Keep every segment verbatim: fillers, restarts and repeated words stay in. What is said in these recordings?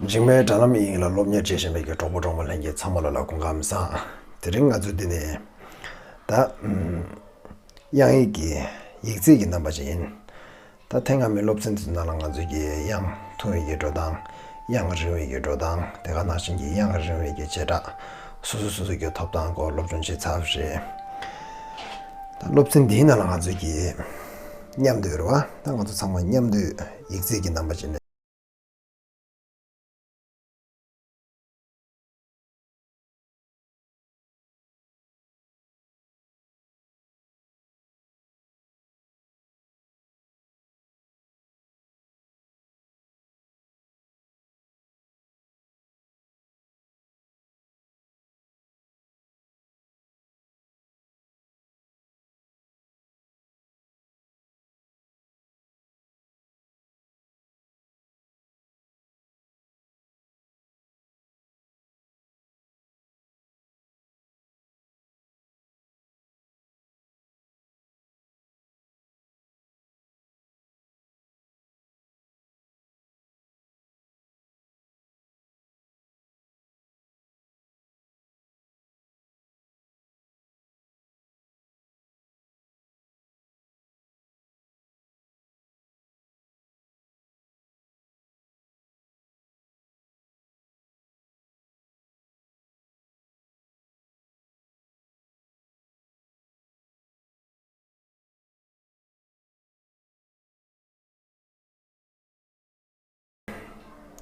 རིང་མོའི་དྲ་ལམ་དབྱིངས་ལ་སློབ་གཉེར་བྱེད་བཞིན་པའི་གི་གྲོགས་པོ་གྲོགས་མོ་ལྷན་རྒྱས་ཚང་མ་ལ་ལ་སྐུ་ཁམས་བཟང་། དེ་རིང་ང་ཚོ་འདི་ནས་ད་ཨམ་དབྱངས་ཡིག་གི་ཡིག་རྩིས་ཀྱི་རྣམ་པ་ཅིག་ཡིན། ད་ཐེངས་སྔ་མའི་སློབ་ཚན་དེ་ཚོའི་ནང་ལ་ང་ཚོས་ཀྱི་དབྱངས་ཐུང་བའི་གི་འགྲོ་སྟངས། དབྱངས་རིང་བའི་གི་འགྲོ་སྟངས། དེ་ག་ནང་བཞིན་གྱི་དབྱངས་རིང་བའི་གི་བྱེ་བྲག་སོ་སོ་སོ་སོ་གི་ཐོབ་ཐང་སྐོར་སློབ་སྦྱོང་བྱས་ཚར་བ་རེད། ད་སློབ་ཚན་འདིའི་ནང་ལ་ང་ཚོས་ཀྱི་མཉམ་དུ་ཡོད་རེད་བ། ད་ང་ཚོ་ཚང་མ་མཉམ་དུ་ཡིག་རྩིས་ཀྱི་རྣམ་པ་ཅིག་ནས།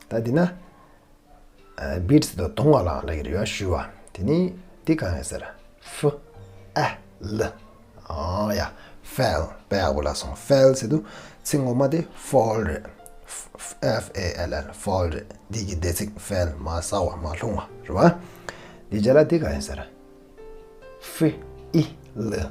ད་འདི་ན་བྷིཊ་ཟེར་དུས་གདུང་བ་ལ་ལབ་ཀྱི་རེད་བ། ཞུ་བ། དེ་ནི་འདི་གང་ཡིན་ཟེར། ཧྥུ་ཨ་ལི། ཨོ་ཡ། ཧྥལ། དཔེ་ཡག་པོ་ལབ་སོང་། ཧྥལ་ཟེར་དུས་ཚིག་ངོ་མ་དེ་ཧྥོལ་རེད། ཧྥ་ཨེཕ་ཨེ་ཨེལ་ཨེལ། ཧྥོལ་རེད། འདི་གི་འདས་ཚིག་ཧྥལ། མ་ཟ་བ། མ་ལྷུང་བ་རེད་བ། འདི་རྗེས་ལ་འདི་གང་ཡིན་ཟེར། ཧྥི་ཨི་ལི།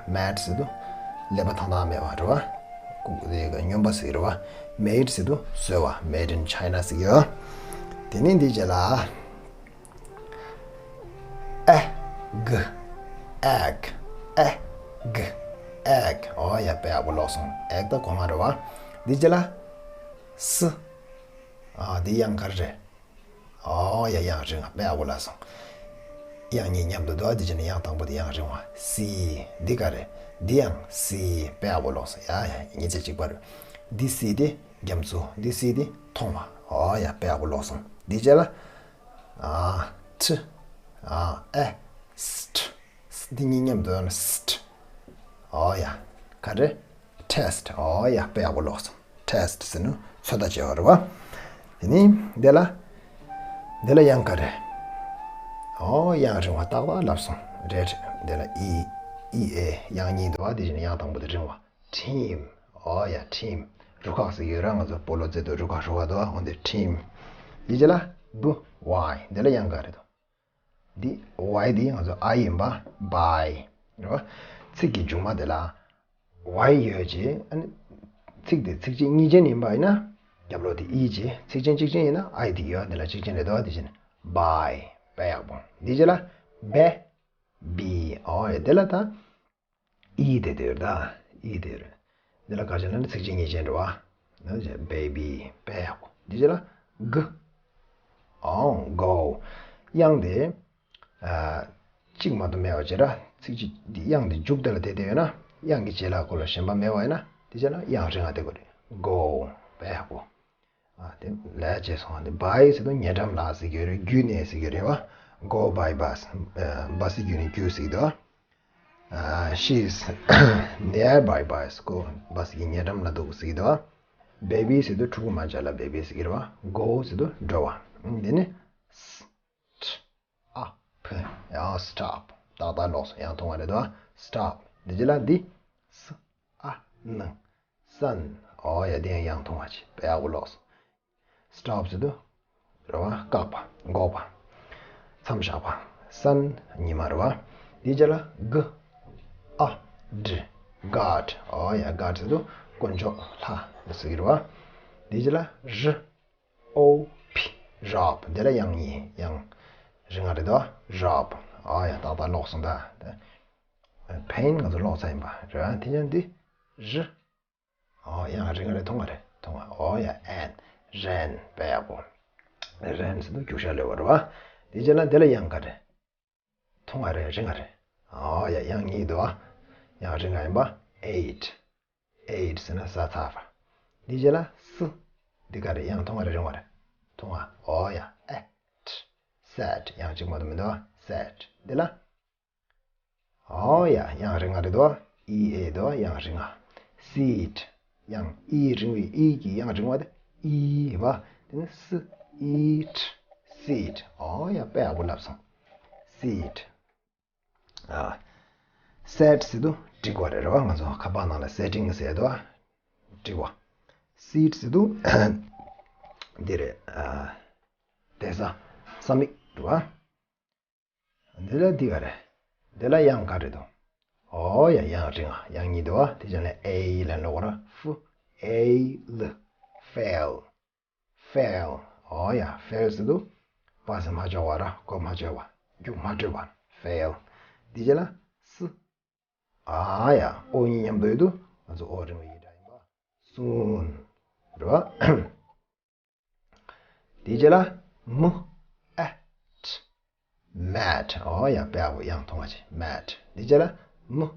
མེཌ་ཟེར་དུས་ཀླད་པ་ཐང་ཐང་མེད་པ་རེད་བ། ཀུ་དེ་ག་སྨྱོན་པ་ཟེར་རེད་བ། མེཌ་ཟེར་དུས་བཟོས་པ། Made in China ཟེར་གྱི་ཡོད། དེ་ནས་འདི་རྗེས་ལ། ཨེ་གི། ཨེག། ཨེ་གི། ཨེག། ཨོ་ཡ། དཔེ་ཡག་པོ་ཀློག་སོང་། ཨེག་ད་གོང་མ་རེད་བ། འདི་རྗེས་ལ། སི། ཨ་འདི་དབྱངས་ག་རེ་རེད། ཨོ་ཡ། དབྱངས་རིང་བ། དཔེ་ཡག་པོ་ལབ་སོང་། དབྱངས་གཉིས་མཉམ་དུ་འདུག་ཨ། འདི་བྱས་ན་དབྱངས་དང་པོ་དེ་དབྱངས་རིང་བ། སི། འདི་ག་རེ། འདི་ཡང་སི། དཔེ་ཡག་པོ་ཀློག་སོང་། ཡ་ཡ། གཉིས་ཆ་གཅིག་པ་རེད། འདི་སི་དེ་རྒྱ་མཚོ། འདི་སི་དེ་མཐོང་བ། ཨོ་ཡ། དཔེ་ཡག་པོ་ཀློག་སོང་། འདི་རྗེས་ལ། ཨ་ཁྲི། ཨ་ཨེ་སི་ཁྲི། འདི་གཉིས་མཉམ་དུ་ཡོང་ན་སི་ཁྲི། ཨོ་ཡ། ག་རེ། ཊེ་སི་ཊི། ཨོ་ཡ། དཔེ་ཡག་པོ་ཀློག་སོང་། ཊེ་སི་ཊི་ཟེར་ནི་ཚོད་ལྟ་བྱེད་པ་རེད་བ། དེ་ནི་འདི་ལ། འདི་ལ་དབྱངས་ག་རེ། ཨོ་དབྱངས་རིང་བ་ཏག་ཏག་ལབ་སོང་། རེད། འདི་ལ་ཨི། ཨི་ཨེ་དབྱངས་གཉིས་འདུག་བ། དེ་བཞིན་དབྱངས་དང་པོ་དེ་རིང་བ། ཊིམ། ཨོ་ཡ། ཊིམ། རུ་ཁག་ཟེར་གྱི་ཡོད་ར། ང་ཚོ་སྤོ་ལོ་རྩེད་དུས་རུ་ཁག་རུ་ཁག་འདུག་འོན་ཏེ་team། འདི་རྗེས་ལ་བུ་ཝའི། འདི་ལ་དབྱངས་ག་རེ་འདུག་འདི་ཝའི་འདི་ང་ཚོ་ཨའི་ཡིན་པ། བའི། རེད་བ། ཚིག་གི་མཇུག་མ་དེ་ལ་ཝའི་ཡོད་ཅེ། ཨ་ནི་ཚིག་དེ་ཚིགས་བཅད་གཉིས་ཅན་ཡིན་པ་ཡིན་ན་རྒྱབ་ལོགས་དེ་ཨི་ཅེ། ཚིགས་ཆེན་གཅིག་ཅན་ཡིན་ན་ཨའི་དེ་ཡོད། འདི་ལ་གཅིག་ཅན་རེད་དོ། འདི་བྱས་ནས་བའི། བའི་ཡག་པོ། འདི་རྗེས་ལ་བེ། བི། ཨོ་ཡ། འདི་ལ་ད་ཨི་དེ་དེ་རེད་ད། ཨི་དེ་རེད། འདི་ལ་ག་ཅི་ལབ་ན་ཚིགས་བཅད་གཉིས་ཅན་རེད་བ། འདི་བྱས་བེ་བི། བེ་ཡག་པོ། འདི་རྗེས་ལ་གུ། ཨོ། གོ། དབྱངས་དེ་ཨ་གཅིག་མ་གཏོགས་མེད་པ་བྱས་ར། ཚིགས་བཅད་འདི་དབྱངས་འདི་མཇུག་དེ་ལ་བསྡད་བསྡད་ཡོད་ན། དབྱངས་ཀྱི་རྗེས་ལ་ཁོ་ལ་གཞན་པ་མེད་པ་ཡིན་ན། དེ་བྱས་ན་དབྱངས་རིང་ང་བསྡད་དགོས་རེད། གོ། བེ་ཡག་པོ། ཨ་དེ་ལས་བྱས་སོང་། དེ་བའི་ཟེར་དུས་ཉེ་འགྲམ་ལ་ཟེར་གྱི་རེད། བརྒྱུད་ནས་ཟེར་གྱི་རེད་བ། Go by bus། ཨ་bus་གི་བརྒྱུད་ནས་བརྒྱུད་ཟེར་གྱི་འདུག་ཨ་She is nearby bus། ཁོ་bus་གི་ཉེ་འགྲམ་ལ་འདུག་ཟེར་གྱི་འདུག Baby་ཟེར་དུས་ཕྲུ་གུ་མ་བྱ་ལ་baby་ཟེར་གྱི་རེད་བ། Go་ཟེར་དུས་འགྲོ་བ། འདི་ནི་ས་ཊ་ཨ་ཕ། ཡང་stop། ཏག་ཏག་ལོག་སོང་། ཡང་ཐུང་བ་རེད་དོ། Stop། འདི་རྗེས་ལ་འདི་ས་ཨ་ན། སན། ཨོ་ཡ། འདི་ཡང་ཡང་ཐུང་བ་ཅིག་བེ་ཡག་པོ་ལོག་སོང་། Stop་ཟེར་དུས་རེད་བ། བཀག་པ། འགོག་པ། མཚམས་བཞག་པ། སན། ཉི་མ་རེད་བ། འདི་རྗེས་ལ་ག་ཨ་ཌི། God། ཨོ་ཡ། God་ཟེར་དུས་དཀོན་མཆོག་ལྷ་ཟེར་གྱི་རེད་བ། འདི་རྗེས་ལ་རི། ཨོ་ཕི། རོབ། འདི་ལ་དབྱངས་གཉིས། དབྱངས་རིང་ང་རེད་དོ། རོབ། ཨོ་ཡ། ཏག་ཏག་ལོག་སོང་ད། ཕན་ང་ཚོ་ཀློག་ཚར་ཡིན་པ་རེད། དེ་ཡང་འདི་རི། ཨོ་དབྱངས་རིང་ང་རེད། ཐུང་ང་རེད། ཐུང་ང་། ཨོ་ཡ། ཨེན། རན། བེ་ཡག་པོ། རན་ཟེར་དུས་རྒྱུག་ཤར་ལོས་པ་རེད་བ། དེ་རྗེས་ལ་འདི་ལ་དབྱངས་ག་རེ། ཐུང་ང་རེད། རིང་ང་རེད། ཨོ་ཡ། དབྱངས་གཉིས་འདུག་ཨ། དབྱངས་རིང་ང་ཡིན་པ། ཨེ་ཊི། ཨེ་ཊི་ཟེར་ན་ས་ཐ་བ། འདི་རྗེས་ལ་སི། འདི་ག་རེ། དབྱངས་ཐུང་ང་རེད། རིང་བ་རེད། ཐུང་ང་། ཨོ་ཡ། ཨེ་ཊི། སེ་ཊི། དབྱངས་གཅིག་མ་གཏོགས་མི་འདུག་ཨ། སེ་ཊི། འདི་ལ། ཨོ་ཡ། དབྱངས་རིང་ང་རེད་དོ། ཨི་ཨེ་འདུག་ཨ། དབྱངས་རིང་ང་། སི་ཊི། དབྱངས་ཨི་རིང་བའི་ཨི་གི་དབྱངས་རིང་བ་དེ་ཨི་བ། དེ་ནི་སི་ཨི་ཊི། སི་ཊི། ཨོ་ཡ། དཔེ་ཡག་པོ་ལབ་སོང་། སི་ཊི། ཨ། སེ་ཊི་ཟེར་དུས་འགྲིག་པ་རེད། རེད་བ། ང་ཚོ་ཁ་པར་ནང་ལ་སེ་ཊིང་ཟེར་དུས་འགྲིག་པ། སི་ཊི་ཟེར་དུས་འདི་རེད། ཨ། བསྡད་ས། ས་མིག་རེད་བ། འདི་ལ་འདི་ག་རེད། འདི་ལ་དབྱངས་ག་རེ་འདུག་ཨོ་ཡ། དབྱངས་རིང་ང་། དབྱངས་གཉིས་འདུག་བ། དེ་ཅང་ལས་ཨེ་ལ་ལོག་ར། ཧྥུ་ཨེ་ལི། ཧྥེལ། ཧྥེལ། ཨོ་ཡ། ཧྥེལ་ཟེར་དུས་པ་སེ་མ་འཇོག་པ་ར། གོ་མ་འཇོག་པ། རྒྱུག་མ་སྤྲོད་པ། ཧྥེལ། འདི་རྗེས་ལ་སི། ཨ་ཡ། ཨོ་གཉིས་མཉམ་དུ་ཡོད་དུས་ང་ཚོ་ཨོ་རིང་བའི་ཡིག་སྒྲ་ཡིན་པ། སུན། རེད་བ། དེ་རྗེས་ལ་མུ། ཨེ་ཊི། མེ་ཊི། ཨོ་ཡ། དཔེ་ཡག་པོ། དབྱངས་ཐུང་བ་ཅིག་མེ་ཊི། དེ་རྗེས་ལ་མུ།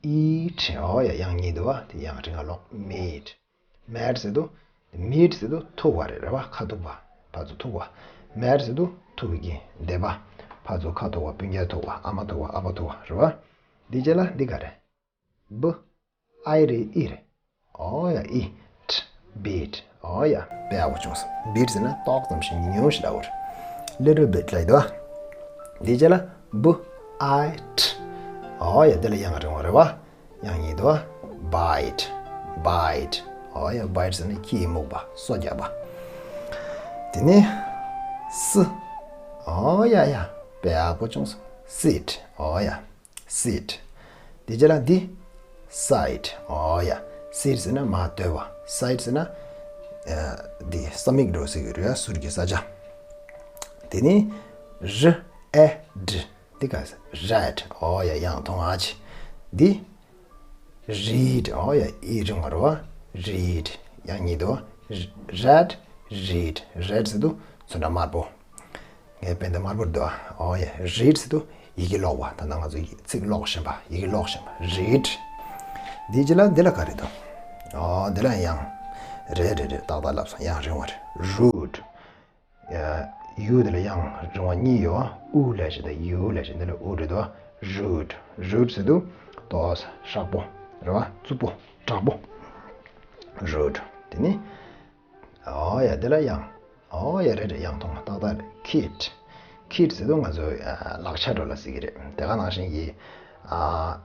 ཨི་ཊི། ཨོ་ཡ། དབྱངས་གཉིས་འདུག་བ། དེ་དབྱངས་རིང་ང་ལོག་མི་ཊི། མེ་ཊི་ཟེར་དུས་མི་ཊི་ཟེར་དུས་ཐུག་པ་རེད། རེད་བ། ཁ་ཐུག་པ། ཕར་ཚུར་ཐུག་པ། མེ་ཊི་ཟེར་དུས་ཐུག་པའི་གི་འདེབས་པ། ཕར་ཚུར་ཁ་ཐུག་པ། སྤུན་ཀྱག་ཐུག་པ། ཨ་མ་ཐུག་པ། ཨ་ཕ་ཐུག་པ། རེད་བ། དེ་རྗེས་ལ་འདི་ག་རེད། བུ། ཨའི་རེད། ཨི་རེད། ཨོ་ཡ། ཨི། ཊི། བི་ཊི། ཨོ་ཡ། དཔེ་ཡག་པོ་བྱུང་སོང་། བི་ཊི་ཟེར་ན་ཏོག་ཙམ་ཞིག་ཉུང་ཉུང་ཞིག་ལབ་པ་རེད། ལི་ཊལ་བི་ཊི་ལབ་ཀྱི་འདུག་ཨ། འདི་རྗེས་ལ་བུ། ཨའི་ཊི། ཨོ་ཡ། འདི་ལ་དབྱངས་རིང་བ་རེད་བ། དབྱངས་གཉིས་འདུག་ཨ། བའི་ཊི། བའི་ཊི། ཨོ་ཡ། བའི་ཊི་ཟེར་ན་ཁྱི་ཡི་སྨུག་པ། སོ་རྒྱག་པ། དེ་ནས་སི། ཨོ་ཡ་ཡ། དཔེ་ཡག་པོ་བྱུང་སོང་། སི་ཊི། ཨོ་ཡ། སི་ཊི། དེ་རྗེས་ལ་འདི། སའི་ཊི། ཨོ་ཡ། སི་ཊི་ཟེར་ན་མར་སྟོད་པ། སའི་ཊི་ཟེར་ན། ཨ། འདི་ས་མིག་འདྲ་ཟེར་གྱི་རེད། ཟུར་གྱི་ས་ཆ། དེ་ནི་རི་ཨེ་ཌི། འདི་ག་རེད། ཨོ་ཡ། དབྱངས་ཐུང་ང་ཅིག་འདི་རིཌ། ཨོ་ཡ། ཨི་རིང་བ་རེད་བ། རིཌ། དབྱངས་གཉིས་འདུག་རེཌ། རིཌ། རེཌ་ཟེར་དུས་ཚོན་ཁྲ་དམར་པོ། ངའི་པེན་དེ་དམར་པོ་འདུག་ཨོ་ཡ། རིཌ་ཟེར་དུས་ཡི་གེ་ཀློག་པ། ད་ལྟ་ང་ཚོ་ཡི་ཚིག་ཀློག་བཞིན་པ། ཡི་གེ་ཀློག་བཞིན་པ། རིཌ། འདི་རྗེས་ལ་འདི་ལ་ག་རེ་འདུག་ཨོ་འདི་ལ་དབྱངས། རེད་རེད་རེད། ཏག་ཏག་ལབ་སོང་། དབྱངས་རིང་བ་རེད། རུཌ། ཡ། ཡུ་དེ་ལ་དབྱངས་རིང་བ་གཉིས་ཡོད། ཨུ་ལབ་བྱས་དང་ཡུ་ལབ་བྱས། འདི་ལ་ཨུ་རེད་དོ། རུཌ། རུཌ་ཟེར་དུས་ཏོག་ཙམ་ཧྲག་པོ་རེད་བ། རྩུབ་པོ། དྲག་པོ། རུཌ། དེ་ནི། ཨོ་ཡ། དེ་ལ་དབྱངས། ཨོ་ཡ། རེད་རེད། དབྱངས་ཐུང་ང་ཏག་ཏག་རེད། ཁིཌ། ཁིཌ་ཟེར་དུས་ང་ཚོ་ལག་ཆ་འདྲ་ལ་ཟེར་གྱི་རེད། དེ་ག་ནང་བཞིན་གྱི་ ཨ།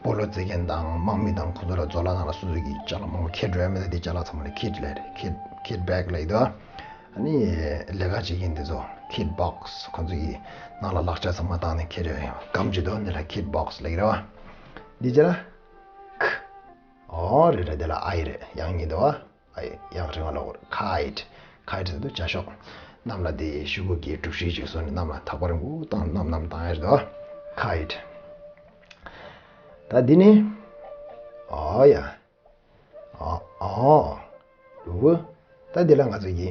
སྤོ་ལོ་རྩེད་མཁན་དང་དམག་མི་དང་ཁོ་ཚོ་ལ་བཟོ་ལ་ནང་ལ་སོ་སོ་གི་ཅ་ལག་མང་པོ་ཁྱེར་འགྲོ་ཡ་མེད་ན། དེ་ཅ་ལག་ཚང་མ་ལ་ཁིད་ལབ་རེད། ཁིད་ཁིད་བེག་ལབ་ཡི་འདུག་ཨ་ནི་ལས་ཀ་བྱེད་མཁན་དེ་ཚོ་ཁིད་བོག་སི། ཁོ་ཚོ་གི་ནང་ལ་ལག་ཆ་ཚང་མ་བཏང་ནས་ཁྱེར་ཡ་སྒམ་གྱི་འདུག་འདི་ལ་ཁིད་བོག་སི་ལབ་ཀྱི་རེད་བ། འདི་ཅ་ལག་ཁ། ཨོ་རེད་རེད། དེ་ལ་ཨའི་རེད། ཡང་གཉིས་འདུག་བ། ཨའི་ཡང་རིང་བ་ལ་ཁའིད། ཁའིད་ཟེར་དུས་བྱ་ཤོག་གནམ་ལ་དེ་ཤོག་གུ་གི་གྲུ་བཞི་ཅིག་བཟོས་ནས་གནམ་ལ་ཐག་པ་རིང་པོ་བཏང་། གནམ་གནམ་བཏང་ཡ་རེད་དོ། ཁའིད། ད་འདི་ནི། ཨོ་ཡ། ཨོ་ཨོ། ལུ་བུ། ད་འདི་ལ་ང་ཚོ་གི།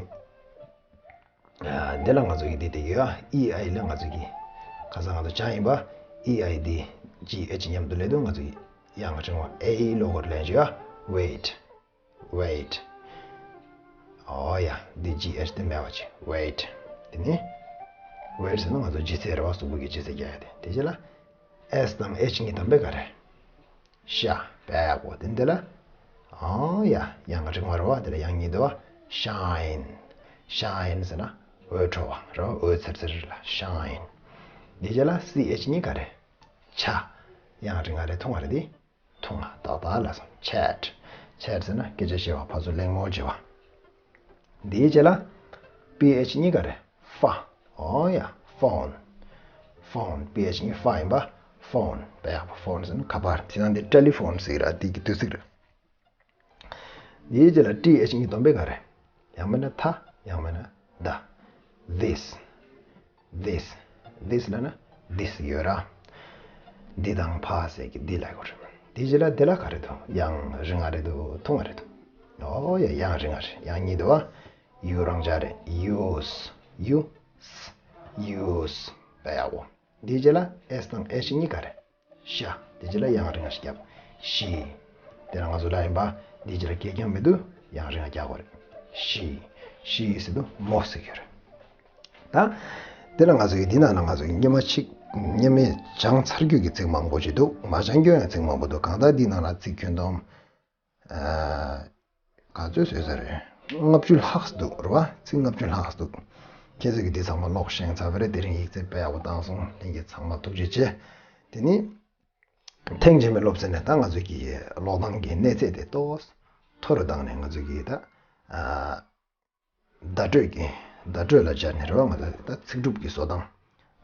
ཨ། འདི་ལ་ང་ཚོ་གི་འདི་དེ་གི་ཨ། ཨི་ཨའི་ལ་ང་ཚོ་གི། ཁ་སང་ང་ཚོ་སྦྱངས་ཡིན་པ། ཨི་ཨའི་འདི་ཇི་ཨེཆ་མཉམ་དུ་ལེན་དུས་ང་ཚོ་གི་ཡང་རིང་བ་ཨེ་ལོག་གོ་ལེན་བྱོས་ཨ། ཝེད། ཝེད། ཨོ་ཡ། འདི་ཇི་ཨེཆ་དེ་མེད་པ་བྱས། ཝེད། དེ་ནི། ཝེད་ཟེར་ན་ང་ཚོ་ལྗིད་ཚད་རེད་བ། གཟུགས་པོ་གི་ལྗིད་ཚད་རྒྱག་ཡ་དེ། དེ་རྗེས་ལ་ཨེས་དང་ཨེཆ་གཉིས་བསྡོམས་པས་ག་རེ། ཤ། བེག་པོ་དེ་འདི་ལ། ཨོ་ཡ། ཡང་རིང་བ་རེད་བ། དེ་ལ་ཡང་གཉིས་འདུག་བ། ཤའིན། ཤའིན་ཟེར་ན་འོད་འཕྲོ་བ་རེད་བ། འོད་ཚེར་ཚེར་ལ་ཤའིན། དེ་རྗེས་ལ་སི་ཨེཆ་གཉིས་ག་རེ། ཆ། ཡང་རིང་བ་རེད། ཐུང་བ་རེད་དེ། ཐུང་ང་ཏག་ཏག་ལ་སོང་། ཆེཊ། ཆེཊ་ཟེར་ན་སྐད་ཆ་བཤད་པ། ཕར་ཚུར་གླེང་མོལ་བྱེད་པ། འདིའི་རྗེས་ལ་པི་ཨེཆ་གཉིས་ག་རེ། ཧྥ། ཨོ་ཡ། ཧྥོན། ཧྥོན། པི་ཨེཆ་གཉིས་ཧྥ་ཡིན་པ། ཧྥོན། བེག་པོ། ཧྥོན་ཟེར་ན་ཁ་པར། དེ་ནང་འདི་ཊེ་ལི་ཧྥོན་ཟེར་གི་ར། འདི་གི་དུས་ཚིགས་རེད། དེའི་རྗེས་ལ་ཊི་ཨེཆ་གཉིས་བསྡོམས་པས་ག་རེ། ཡང་མིན་ན་ཐ། ཡང་མིན་ན་ད། ཛིས། ཛིས། ཛིས་ལབ་ན་འདི་ཟེར་གྱི་ཡོད་ར། འདི་དང་ཕ་ཟེར་གྱི་འདི་ལབ་ཀྱི་ཡོད་རེད། དེའི་རྗེས་ལ་དེ་ལ་ག་རེ་འདུག་ཡང་རིང་བ་རེད་འདུག་ཐུང་བ་རེད་འདུག་ཨོ་ཡ། ཡང་རིང་བ་རེད། ཡང་གཉིས་འདུག་བ། ཡུ་རང་འཇགས་རེད། ཡུས། ཡུ། ཡུས། བེག་པོ། འདིའི་རྗེས་ལ་ཨེས་དང་ཨེཆ་གཉིས་ག་རེ། ཤ། དེ་རྗེས་ལ་ཡང་རིང་ཞིག་རྒྱབ། ཤི། དེ་ལ་ང་ཚོ་ལ་ཡིན་པ། འདིའི་རྗེས་ལ་གད་རྒྱངས་མི་འདུག་ཡང་རིང་རྒྱག་དགོས་རེད། ཤི། ཤི་ཟེར་དུས་མོ་ཟེར་གྱི་རེད། ད། དེ་ལ་ང་ཚོ་ཡི་འདི་ནང་ལ་ང་ཚོ་ཡི་སྔོན་མ་ཅིག་སྔོན་མའི་སྦྱངས་ཚར་རྒྱུ་གི་ཚིག་མང་པོ་ཅིག་འདུག་མ་སྦྱངས་རྒྱུ་ཡང་ཚིག་མང་པོ་འདུག་གང་ལྟར་འདི་ནང་ལ་ཚིག་ཁྱོན་བསྡོམས། ཨ། ག་ཚོད་བཟོས་ཚར་རེད། ལྔ་བཅུ་ལྷག་འདུག་རེད་བ། ཚིག་ལྔ་བཅུ་ལྷག་འདུག་ཁྱེད་ཚོ་གིས་འདི་ཚང་མ་ཀློག་ཤེས་ཚར་བ་རེད། དེ་རིང་ཡིག་ཚད་དཔེ་ཡག་པོ་བཏང་སོང་། ལྷན་རྒྱས་ཚང་མ་ཐུགས་རྗེ་ཆེ། དེ་ནི། ཐེངས་རྗེས་མའི་སློབ་ཚན་ནས་ད་ང་ཚོ་གི་ཀློག་སྟངས་ཀྱི་གནས་ཚད་དེ་ཏོག་ཙམ་མཐོ་རུ་བཏང་ནས། ང་ཚོ་གི་ད། ཨ། བརྡ་སྤྲོད་ཀྱི། བརྡ་སྤྲོད་ལ་སྦྱར་ནས་རེད་བ། ང་ཚོ་ད་ཚིག་གྲུབ་ཀྱི་བཟོ་སྟངས་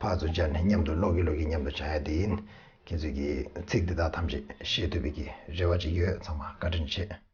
ཕར་ཚུར་སྦྱར་ནས་མཉམ་དུ་ཀློག་གི་ཀློག་གི་མཉམ་དུ་སྦྱང་ཡ་དེ་ཡིན། ཁྱེད་ཚོས་ཀྱི་ཚིག་འདི་དག་ཐམས་ཅད་ཤེས་ཐུབ་པའི་གི་རེ་བ་ཅིག་ཡོད། ཚང་མ་བཀའ་དྲིན་ཆེ།